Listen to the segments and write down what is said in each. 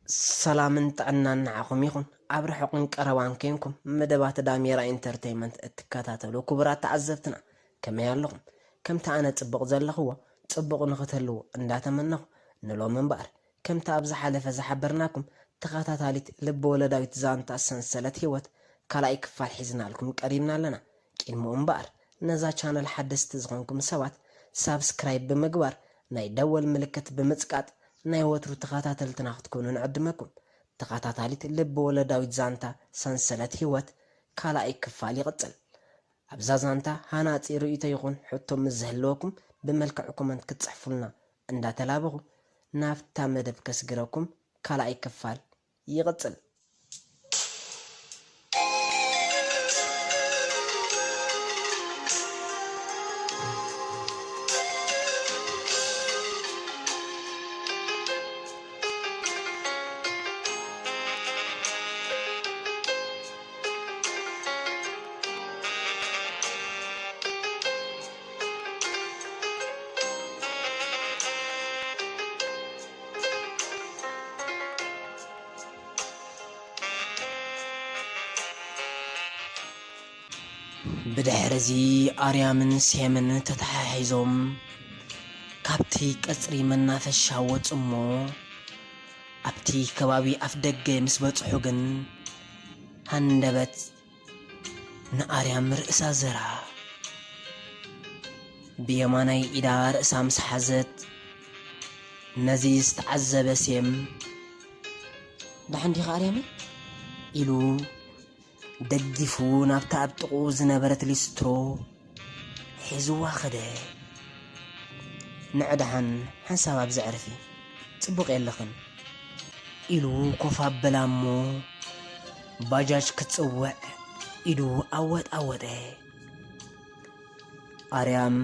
ሰላምን ጥዕናን ንዓኹም ይኹን። ኣብ ርሑቕን ቀረባን ኬንኩም መደባት ዳሜራ ኢንተርተይመንት እትከታተሉ ክቡራት ተዓዘብትና፣ ከመይ ኣለኹም? ከምቲ ኣነ ጽቡቕ ዘለኽዎ፣ ጽቡቕ ንኽትህልዉ እንዳተመነኹ፣ ንሎሚ እምበኣር ከምቲ ኣብ ዝሓለፈ ዝሓበርናኩም፣ ተኸታታሊት ልብ-ወለዳዊት ዛንታ ሰንሰለት ህይወት ካልኣይ ክፋል ሒዝናልኩም ቀሪብና ኣለና። ቅድሚኡ እምበኣር፣ ነዛ ቻነል ሓደስቲ ዝኾንኩም ሰባት ሳብስክራይብ ብምግባር፣ ናይ ደወል ምልክት ብምጽቃጥ፣ ናይ ወትሩ ተኸታተልትና ክትኮኑ ንዕድመኩም። ተኸታታሊት ልብ-ወለዳዊት ዛንታ ሰንሰለት ህይወት ካልኣይ ክፋል ይቕጽል። ኣብዛ ዛንታ ሃናጺ ርእይቶ ይኹን ሕቶ ምስ ዝህልወኩም፣ ብመልክዕ ኮመንት ክትጽሕፉልና እንዳተላበኹ፣ ናብታ መደብ ከስግረኩም። ካልኣይ ክፋል ይቕጽል። ብድሕርዚ ኣርያምን ሴምን ተተሓሒዞም ካብቲ ቀጽሪ መናፈሻ ወጹ እሞ፣ ኣብቲ ከባቢ ኣፍ ደገ ምስ በጽሑ ግን፣ ሃንደበት ንኣርያም ርእሳ ዘራ። ብየማናይ ኢዳ ርእሳ ምስ ሓዘት፣ ነዚ ዝተዓዘበ ሴም፣ "ደሓን ዲኻ ኣርያመይ?" ኢሉ ደጊፉ ናብታ ኣብ ጥቕኡ ዝነበረት ሊስትሮ ሒዝዋ ኸደ። "ንዕ ደሓን ሓንሳብ ኣብዚ ዕረፊ፣ ጽቡቕ የለኽን" ኢሉ ኮፍ ኣበላ እሞ፣ ባጃጅ ክትጽውዕ ኢዱ ኣወጣወጠ። ኣርያም፣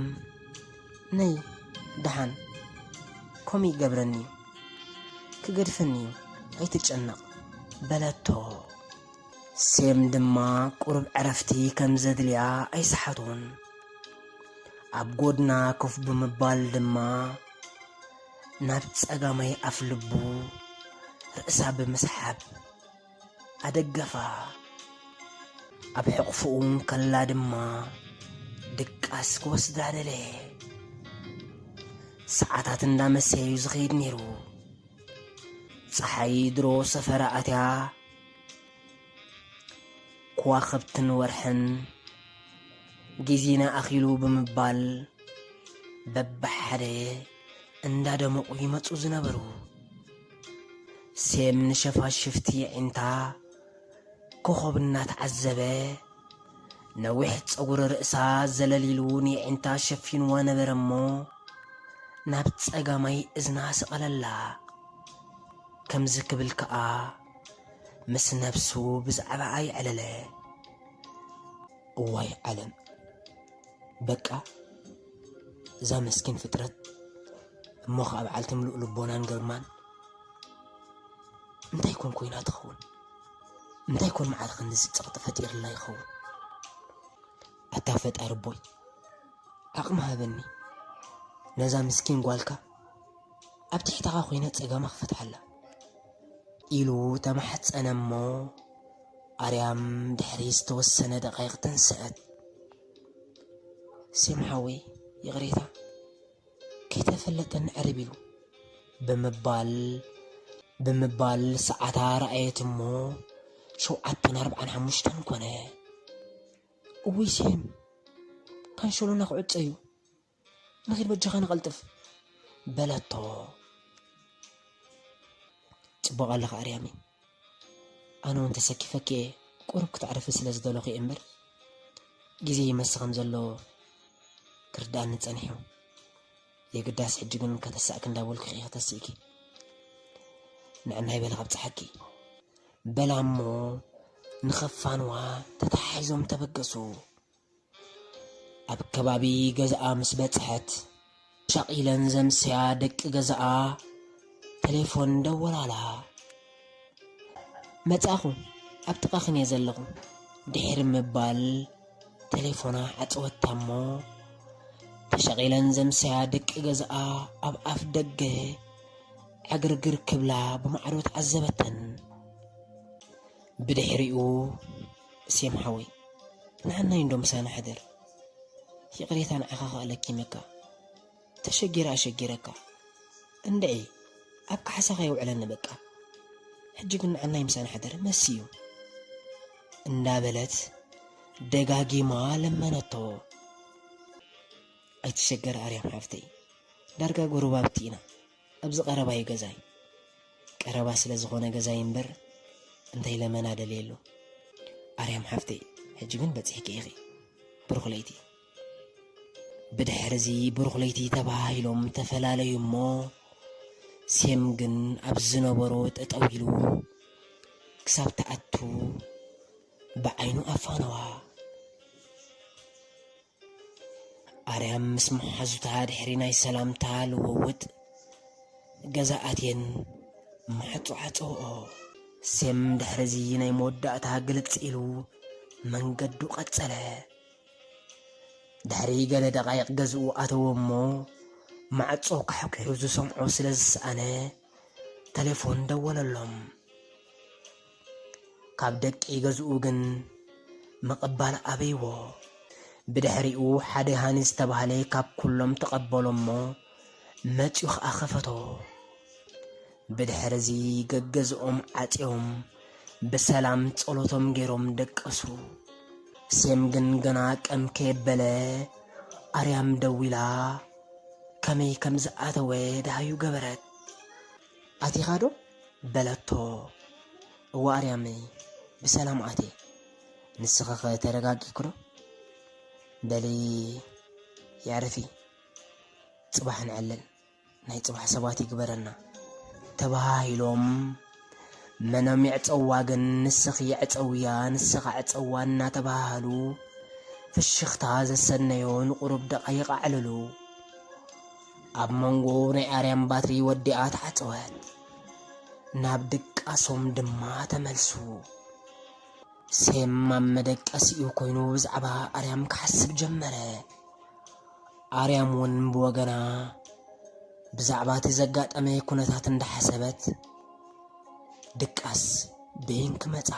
"ነይ ደሓን፣ ከምኡ ይገብረኒ እዩ፣ ክገድፈኒ እዩ፣ ኣይትጨነቕ" በለቶ። ሴም ድማ ቁሩብ ዕረፍቲ ከም ዘድልያ ኣይሰሓቶን። ኣብ ጎድና ኮፍ ብምባል ድማ ናብ ጸጋማይ ኣፍ ልቡ ርእሳ ብምስሓብ ኣደገፋ። ኣብ ሕቕፍኡ እንከላ ድማ ድቃስ ክወስዳ ደለየ። ሰዓታት እንዳመሰየ እዩ ዝኸይድ ነይሩ። ጸሓይ ድሮ ሰፈራ ኣትያ፣ ከዋኽብትን ወርሕን ግዜና ኣኺሉ ብምባል በብሓደ እንዳደመቑ ይመጹ ዝነበሩ። ሴም ንሸፋሽፍቲ የዒንታ ኮኾብ እናተዓዘበ፣ ነዊሕ ጸጉሪ ርእሳ ዘለል ኢሉ ንየዒንታ ሸፊንዋ ነበረ እሞ፣ ናብ ጸጋማይ እዝና ሰቐለላ። ከምዚ ክብል ከኣ ምስ ነብሱ ብዛዕባኣ የዕለለ። እዋይ ዓለም! በቃ፣ እዛ መስኪን ፍጥረት፣ እሞ ኸኣ በዓልቲ ምሉእ ልቦናን ግርማን፣ እንታይ ኮን ኮይና ትኸውን? እንታይ ኮን መዓረ ክንድዚ ጸቕጢ ፈጢርላ ይኸውን? ኣታ ፈጣሪ ቦይ፣ ዓቕሚ ሃበኒ፣ ነዛ ምስኪን ጓልካ ኣብ ትሕተኻ ኮይነ ጸገማ ክፈትሓላ። ኢሉ ተማሕጸነ እሞ፣ ኣርያም ድሕሪ ዝተወሰነ ደቓይቕ ተንስአት። ሴም ሓወይ፣ ይቕሬታ፣ ከይተፈለጠኒ ዕርብ ኢሉ ብምባል፣ ብምባል ሰዓታ ረኣየት እሞ፣ ሸውዓተን ኣርብዓን ሓሙሽተን ኮነ። እውይ ሴም፣ ካንሸሎና ክዕጾ እዩ። ንኺድ በጃኻ ንቐልጥፍ በለቶ። ጽቡቕ ኣለኻ ኣርያመይ። ኣነ እውን ተሰኪፈኪ እየ። ቁሩብ ክተዕርፊ ስለ ዝደለኹ እየ እምበር፣ ግዜ ይመሲ ከም ዘሎ ክርድኣኒ ጸኒሑ። የግዳስ ሕጂ ግን ከተሳእኪ እንዳበልኩ ኢኺ ከተስእኪ። ንዕናይ በለ ካብ ጸሓኪ በላ እሞ ንኸፋንዋ ተተሓሒዞም ተበገሱ። ኣብ ከባቢ ገዛኣ ምስ በጽሐት፣ ሻቒለን ዘምሰያ ደቂ ገዛኣ ተሌፎን ደወላላ። "መጻኹ፣ ኣብ ጥቓኽን እየ ዘለኹ" ድሕሪ ምባል፣ ተሌፎና ዓጸወታ እሞ፣ ተሻቒለን ዘምሰያ ደቂ ገዛኣ ኣብ ኣፍ ደገ ዕግርግር ክብላ ብማዕዶ ተዓዘበተን። ብድሕሪኡ፣ "ሴም ሓወይ፣ ንዓናይ እንዶ ምሳና ሕደር። ይቕሬታ ንዓኻ ከኣ ለኪመካ። ተሸጊረ ኣሸጊረካ። እንድዒ፣ ኣብ ካሕሳኻ የውዕለኒ በቃ። ሕጂ ግን ንዓናይ ምሳና ሕደር፣ መሲ እዩ" እንዳበለት ደጋጊማ ለመነቶ። "ኣይትሸገር ኣርያም ሓፍተይ፣ ዳርጋ ጎረባብቲ ኢና። ኣብዚ ቀረባ እዩ ገዛይ። ቀረባ ስለ ዝኾነ ገዛይ እምበር እንታይ ለመና ደልየሉ። ኣርያም ሓፍተይ፣ ሕጂ ግን በጺሕኪ ኢኺ። ብሩኽ ለይቲ." ብድሕርዚ ብሩኽ ለይቲ ተባሂሎም ተፈላለዩ እሞ፣ ሴም ግን ኣብ ዝነበሮ ጠጠው ኢሉ ክሳብ ትኣቱ ብዓይኑ ኣፋነዋ። ኣርያም ምስ መሓዙታ ድሕሪ ናይ ሰላምታ ልውውጥ ገዛ ኣትየን ማዕጾ ዓጸወኦ። ሴም ድሕርዚ ናይ መወዳእታ ግልጽ ኢሉ መንገዱ ቀጸለ። ድሕሪ ገለ ደቓይቕ ገዝኡ ኣተወ እሞ፣ ማዕጾ ካሕኪሑ ዝሰምዖ ስለ ዝሰኣነ፣ ተሌፎን ደወለሎም። ካብ ደቂ ገዝኡ ግን ምቕባል ኣበይዎ። ብድሕሪኡ ሓደ ሃኒ ዝተባህለ ካብ ኩሎም ተቐበሎ እሞ፣ መጺኡ ኸኣ ኸፈቶ። ብድሕርዚ ገገዝኦም ዓጽዮም ብሰላም ጸሎቶም ገይሮም ደቀሱ። ሴም ግን ገና ቀም ከየበለ ኣርያም ደዊላ ከመይ ከም ዝኣተወ ደሃዩ ገበረት። "ኣቲኻ ዶ?" በለቶ። "እወ ኣርያመይ፣ ብሰላም ኣትየ። ንስኺ ኸ ተረጋጊእኪ ዶ? በሊ የዕርፊ፣ ጽባሕ ንዕልል፣ ናይ ጽባሕ ሰባት ይግበረና" ተባሂሎም፣ መኖም የዕጸዋ ግን ንስኺ ዕጸውያ፣ ንስኻ ዕጸዋ እናተባሃሉ፣ ፍሽኽታ ዘሰነዮ ንቑሩብ ደቓይቕ ኣዕለሉ። ኣብ መንጎ ናይ ኣርያም ባትሪ ወዲኣ ተዓጸወት። ናብ ድቃሶም ድማ ተመልሱ። ሴም ኣብ መደቀሲኡ ኮይኑ ብዛዕባ ኣርያም ክሓስብ ጀመረ። ኣርያም እውን ብወገና ብዛዕባ እቲ ዘጋጠመ ኩነታት እንዳሓሰበት ድቃስ በይን ክመጻ።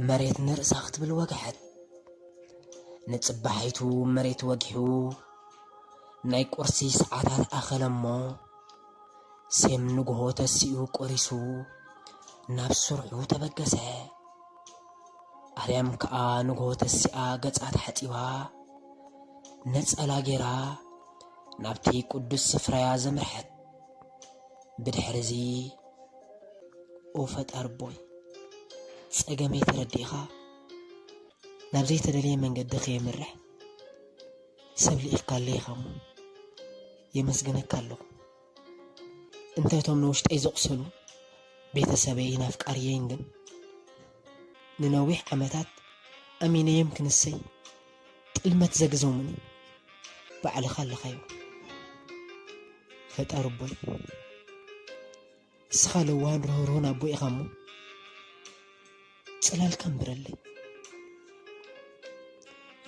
መሬት ንርእሳ ክትብል ወግሐት። ንጽባሒቱ መሬት ወጊሑ ናይ ቁርሲ ሰዓታት ኣኸለ እሞ፣ ሴም ንግሆ ተሲኡ ቆሪሱ ናብ ስርሑ ተበገሰ። ኣርያም ከኣ ንግሆ ተሲኣ ገጻ ተሓጺባ፣ ነጸላ ጌራ ናብቲ ቅዱስ ስፍራያ ዘምርሐት። ብድሕርዚ፣ "ኦ ፈጣሪ ቦይ፣ ጸገመይ ተረዲእኻ፣ ናብ ዘይተደልየ መንገዲ ከየምርሕ ሰብ ልኢኽካለይ ኢኻ እሞ፣ የመስግነካ ኣለኹ። እንተ እቶም ንውሽጠይ ዘቑሰሉ ቤተሰበይን ኣፍቃሪየይን ግን፣ ንነዊሕ ዓመታት ኣሚነዮም ክንሰይ ጥልመት ዘግዞምኒ ባዕልኻ ኣለኻዮ። ፈጣሪ ቦይ፣ ንስኻ ለዋህን ርህሩህን ኣቦ ኢኻ እሞ፣ ጽላልካ እንብረለይ።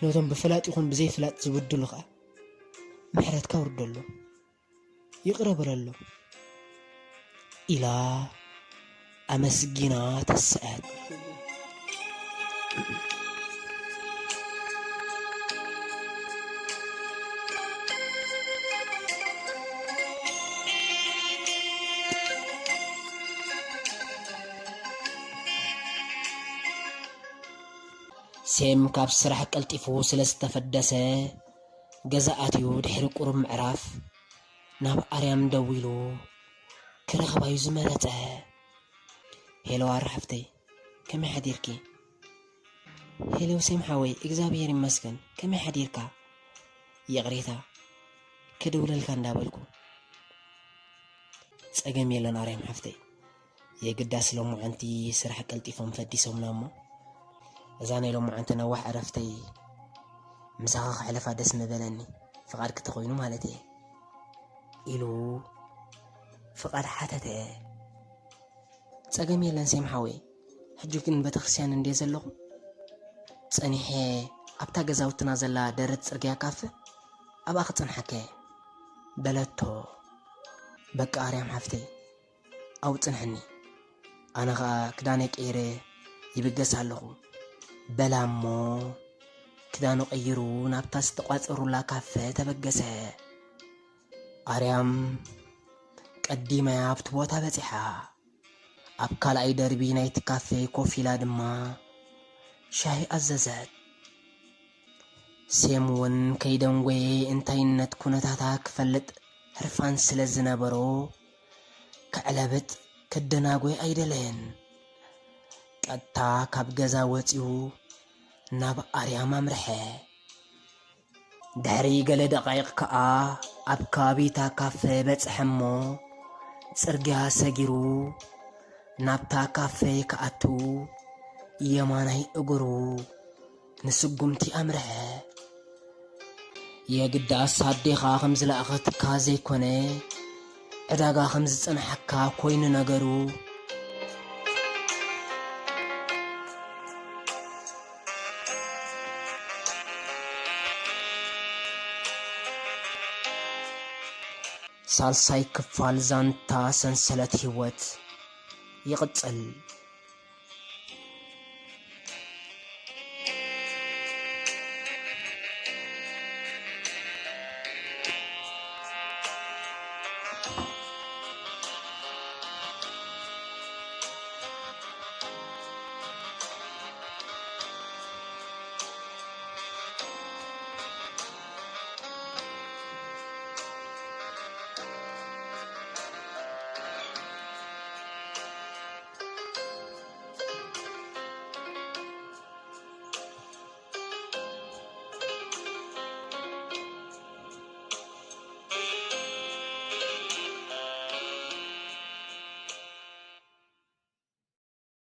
ነቶም ብፍላጥ ይኹን ብዘይፍላጥ ዝብድሉ ኸኣ ምሕረትካ ኣውርደሎም፣ ይቕረ በለሎም" ኢላ ኣመስጊና ተስኣት። ሴም ካብ ስራሕ ቀልጢፉ ስለ ዝተፈደሰ፣ ገዛ ኣትዩ ድሕሪ ቁሩብ ምዕራፍ፣ ናብ ኣርያም ደዊሉ ክረኽባ'ዩ ዝመረጸ። "ሄሎ ኣረ ሓፍተይ፣ ከመይ ሓዲርኪ?" "ሄሎ ሴም ሓወይ፣ እግዚኣብሔር ይመስገን፣ ከመይ ሓዲርካ? ይቕሬታ፣ ክድውለልካ እንዳበልኩ" "ጸገም የለን ኣርያም ሓፍተይ፣ የግዳስ ሎማዓንቲ ስራሕ ቀልጢፎም ፈዲሶምና እሞ፣ እዛ ናይ ሎማዓንቲ ነዋሕ ዕረፍተይ ምሳኻ ከሕልፋ ደስ ምበለኒ፣ ፍቓድኪ ተኾይኑ ማለት እየ" ኢሉ ፍቓድ ሓተተ። "ጸገም የለን ሴም ሓወይ፣ ሕጂ ግን ቤተክርስትያን እንድየ ዘለኹ፣ ጸኒሐ ኣብታ ገዛውትና ዘላ ደረት ጽርግያ ካፈ ኣብኣ ክጸንሓካ እየ" በለቶ። በቃ ኣርያም ሓፍተይ፣ ኣብኡ ጽንሕኒ። ኣነ ኸኣ ክዳነይ ቀይረ ይብገስ ኣለኹ፣ በላ እሞ ክዳኑ ቀይሩ ናብታ ዝተቋጸሩላ ካፈ ተበገሰ። ኣርያም ቀዲማ ኣብቲ ቦታ በጺሓ። ኣብ ካልኣይ ደርቢ ናይቲ ካፌ ኮፍ ኢላ ድማ ሻሂ ኣዘዘት። ሴም እውን ከይደንጎየ እንታይነት ኩነታታ ክፈልጥ ህርፋን ስለ ዝነበሮ፣ ክዕለብጥ ክደናጎይ ኣይደለየን። ቀጥታ ካብ ገዛ ወጺኡ ናብ ኣርያም ኣምርሐ። ድሕሪ ገለ ደቓይቕ ከኣ ኣብ ከባቢታ ካፈ በጽሐ እሞ፣ ጽርግያ ሰጊሩ ናብታ ካፈ ክኣቱ የማናይ እግሩ ንስጉምቲ ኣምርሐ። የግዳስ ኣዴኻ ከም ዝለኣኸትካ ዘይኮነ፣ ዕዳጋ ከም ዝጸንሓካ ኮይኑ ነገሩ። ሳልሳይ ክፋል ዛንታ ሰንሰለት ህይወት ይቕጽል።